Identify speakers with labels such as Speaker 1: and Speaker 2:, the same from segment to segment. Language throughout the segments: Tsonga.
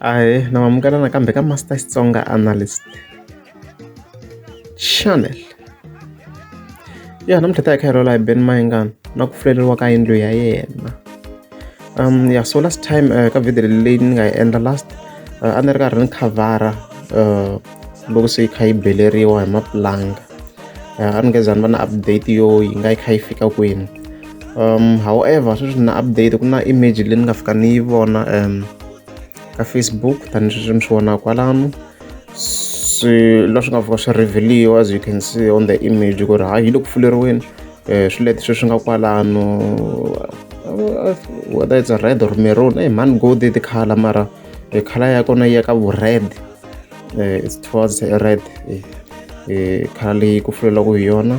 Speaker 1: Ahee na mamukela nakambe ka Master Xitsonga Analyst Channel. Ya namuntlha ta hi kha hi rola hi Ben Mayengani na ku fuleriwa ka yindlu ya yena. Ya so last time ka video leyi ni nga yi endla last a ni ri karhi ni khavhara loko se yi kha yi beleriwa hi mapulanga. A ni nge za ni va na update yo yi nga yi kha yi fika kwini. However sweswi ni na update ku na image leyi ni nga fika ni yi vona ka Facebook tanihileswi mi swi vonaka kwalano. Swi la swi nga fika swi reveal-iwa as you can see on the image ku ri hayi yi le ku fuleriweni swilete sweswi nga kwalano whether it's a red or maroon hey man go there ti-colour mara colour ya kona yi ya ka vu red it's towards red colour leyi ku fuleriwaka hi yona.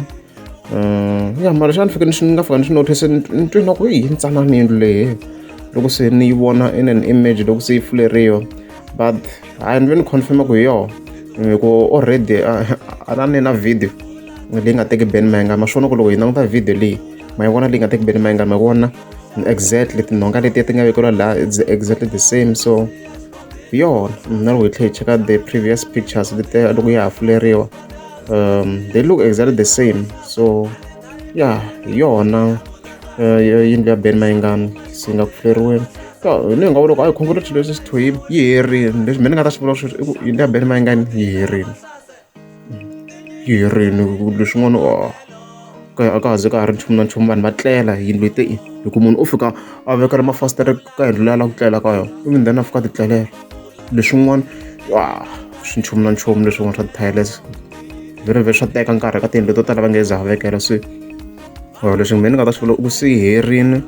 Speaker 1: Ya mara xana ni fike ni swi ni nga fika ni swi notice ni twe na ku yi ntsanana yindlu leyi loko se ni yi vona in an image loko se yi fuleriwa but hayi ni ve ni confirm ku hi yona hi ku already a na ni na video leyi nga teki Ben Mayengani ma swi vona ku loko hi languta video leyi ma yi vona leyi nga teki Ben Mayengani ma yi vona exactly tinhonga letiya ti nga vekeriwa laha it's exactly the same so hi yona na loko hi tlhela hi cheka the previous pictures letiya loko ya ha fuleriwa they look exactly the same so yeah hi yona yindlu ya Ben Mayengani se yi nga ku fuleriweni. Ni nga vula ku hayi congratulations to him yi herile leswi mina ni nga ta swi vula sweswi i ku yindlu ya Ben Mayengani yi herile yi herile leswin'wana a ka ha ze ka ha ri nchumu na nchumu vanhu va tlela yindlu yi te i hi ku munhu u fika a vekela mafasitere ka yindlu leyi a lavaka ku tlela ka yona ivi then a fika a ti tlelela leswin'wana swi nchumu na nchumu leswin'wana swa ti-tiles vhele swa teka nkarhi ka tiyindlu to tala va nge za vekela se leswi mina ni nga ta swi vula i ku se yi herile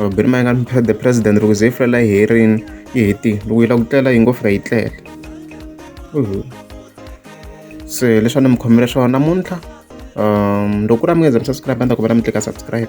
Speaker 1: Benny Mayengani the president loko ze yi fulela yi herile yi hetile loko yi lava ku tlela yi ngo fika yi tlela se leswi a ni mi khomele swona namuntlha loko ku ri a mi nge za mi subscribe a ni ta kombela mi tlika subscribe.